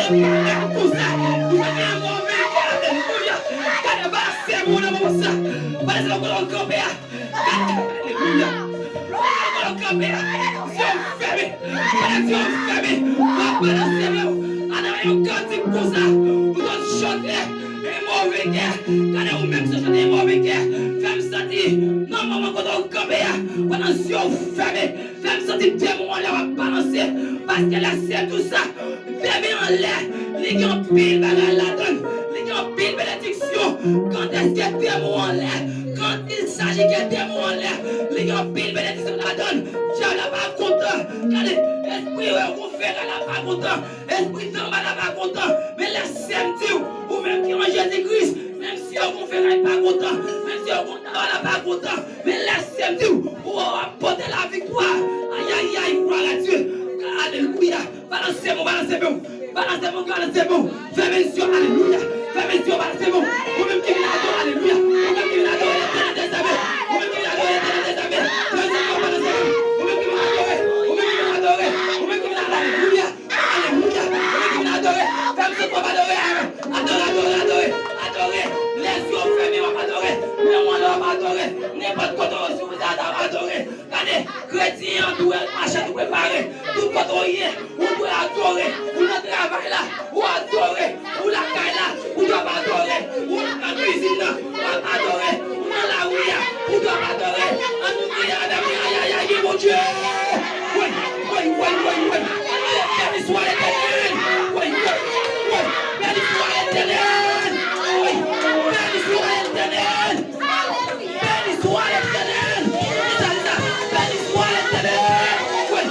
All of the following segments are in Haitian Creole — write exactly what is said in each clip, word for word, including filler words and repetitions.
Kousa, kousa, alelouya. Gade, balanse men w nan moman sa. Balanse men w kote w kanpe a. Gade, alelouya. Kote w kanpe a. Zye w fèmen. Gade, zye w fèmen. W ap balanse men w. Ann anvoye yon kantik kousa. Ou sot chante. E move kè. Gade, ou menm sot chante e move kè. Fè m santi nan moman kote w kanpe a. Pandan zye w fèmen. Fè m santi demon anlè w ap balanse. Paske lè se tou sa, demen anlè, li gen anpil bagay ladan l. Li gen anpil benediksyon. Kantèske demon anlè, quand il s'agit ke demon anlè, li gen anpil benediksyon ladan l. Dyab la pa kontan. Gade, espri yo gon feray la pa kontan. Espri zanba la pa kontan. Men lè se m di w, ou menm ki an Jezi Kris, menm si yo gon feray pa kontan, menm si yo gon taba la pa kontan, men lè se m di w, ou ap pote laviktwa. Ayayay, glwa a Dye. Alelouya. Balanse men w, balanse men w. Balanse men w, balanse men w. Fèmen zye w, alelouya. Fèmen zye w, balanse men w. Ou menm ki vin adore, alelouya. Ou menm ki vin adore Letènèl dèzame. Ou menm ki vin adore Letènèl dèzame. Fèmen zye w, balanse men w. Ou menm ki vin adore. Ou menm ki vin adore. Ou menm ki vin adore, alelouya. Alelouya. Ou menm ki vin adore. Fèmen zye w, adore. Adore, adore, adore. Adore. Lè zye w fèmen, w ap adore. Men w anlè, w ap adore. Nenpòt kote w sipoze adore. Gade, kretyen an dwe mache tou prepare. Tout kote w ye, ou dwe adore. Ou nan travay la, ou adore. Ou lakay la, ou dwe ap adore. Ou nan kizin nan, w ap adore. Ou nan lari a, ou dwe ap adore. Ann nou kriye avè m, ayayay, Bondye. Woy, woy, woy, woy, woy. Beni swa Letènèl. Woy, woy, woy. Beni swa Letènèl. Woy, beni swa Letènèl. Beni swa Letènèl. Di sa, di sa. Beni swa Letènèl. Wi.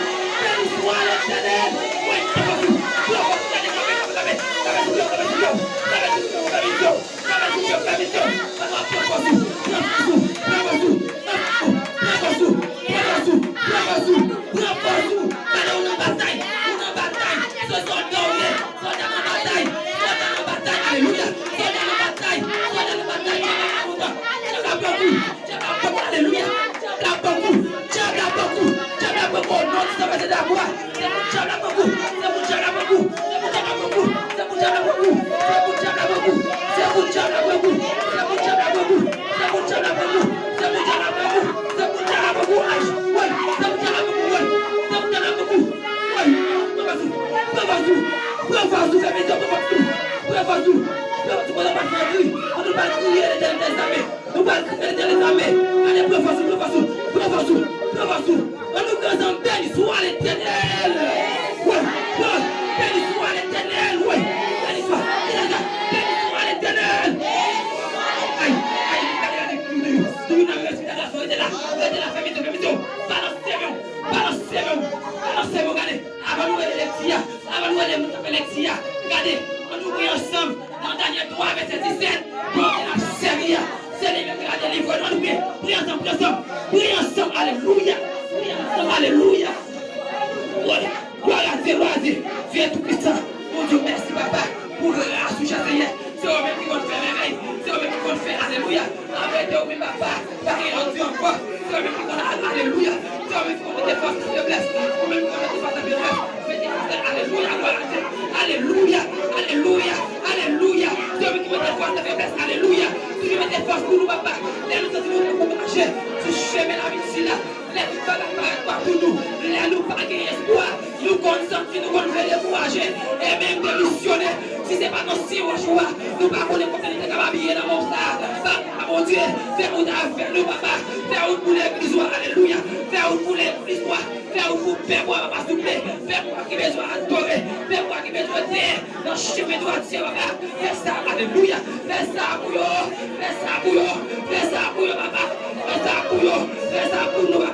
Beni swa Letènèl. Wi. Pran fòs ou. Pran fòs ou. Gade, kanpe, kanpe, kanpe. Kanpe sou pye w, kanpe sou pye w. Kanpe sou pye w, kanpe sou pye w. Kanpe sou pye w, kanpe sou pye w. Pran fòs ou. Pran fòs ou. Pran fòs ou. Pran fòs ou. Pran fòs ou. Pran fòs ou. Pran fòs ou. Gade, ou nan batay. Ou nan batay. Se sòlda w ye. Sòlda nan batay! Sòlda nan batay! Alelouya! Sòlda nan batay! Sòlda nan batay! Dyab la pa kontan! Dyab la pran kou! Dyab la pran kou! Alelouya! Dyab la pran kou! Dyab la pran kou! Dyab la pran kou! O non di Sentèfè de la glwa! Se pou dyab la pran kou! Se pou dyab la pran kou! Se pou dyab la pran kou! Ay! Woy! Se pou dyab la pran kou! Woy! Se pou dyab la pran kou! Woy! Pran fòs ou! Pran fòs ou! Pran fòs ou! Fè pete, pran fòs ou! Pran fòs ou! Pran fòs ou! Pandan w pa t fè kri! Pandan w pa t kriye Letènèl dèzame! Nou pa t kriye Letènèl dèzame! Gade, pran fòs ou! Pran fòs ou! Pran fòs ou! Pran fòs ou! Ann nou gran zanmi, beni swa Letènèl! Woy! Woy! Beni swa Letènèl! Woy! Beni swa! Beni swa Letènèl! Ay! Ay! Gade, gade! Toujou nan respè gason, rete la! Rete la! Fè pete, fè pete! Balanse men w! Balanse men w! Balanse men w! Gade! Avan nou rele lekti a, avan nou rele moun k ap fè lekti a, gade, ann nou priye ansanm nan Danyèl twa, vèsè disèt, Bondye n ap sèvi a, se li menm ki ka delivre nou. Ann nou priye, priye ansanm, priye ansanm, priye ansanm, alelouya, priye ansanm, alelouya. Glwa a Dye, glwa a Dye, Dye Toupisan, Bondye, mèsi papa, pou gras ou, chè Senyè, se ou menm ki konn fè mèvèy, se ou menm ki konn fè, alelouya, avè de ou menm papa. Pa gen lòt Dye ankò. Se ou menm ki konn al, alelouya. Se ou menm ki konn mete fòs nan feblès. Ou menm ki konn mete fòs nan feblès. Mete fòs nan, alelouya, glwa a Dye. Alelouya, alelouya, alelouya. Se ou menm ki mete fòs nan feblès, alelouya. Se ou ki mete fòs pou nou, papa. Lè nou santi nou dekouraje sou chemen lavi sila. Lè tout bagay parèt nwa pou nou, lè nou pa gen espwa, nou konn santi nou konn vle dekouraje, e menm demisyone. Si se pa nan siwòch ou a, nou pa konnen kote nou te kapab ye nan mond sa a. Papa Bondye, fè wout avè nou, papa. Fè wout pou legliz ou a, alelouya. Fè wout pou legliz ou a. Fè wout pou pèp ou a, papa, souple. Pèp ou a ki bezwen adore. Pèp ou a ki bezwen te nan chemen dwat, papa. Fè sa, alelouya. Fè sa pou yo. Fè sa pou yo. Fè sa pou yo, papa. Fè sa pou yo. Fè sa pou nou,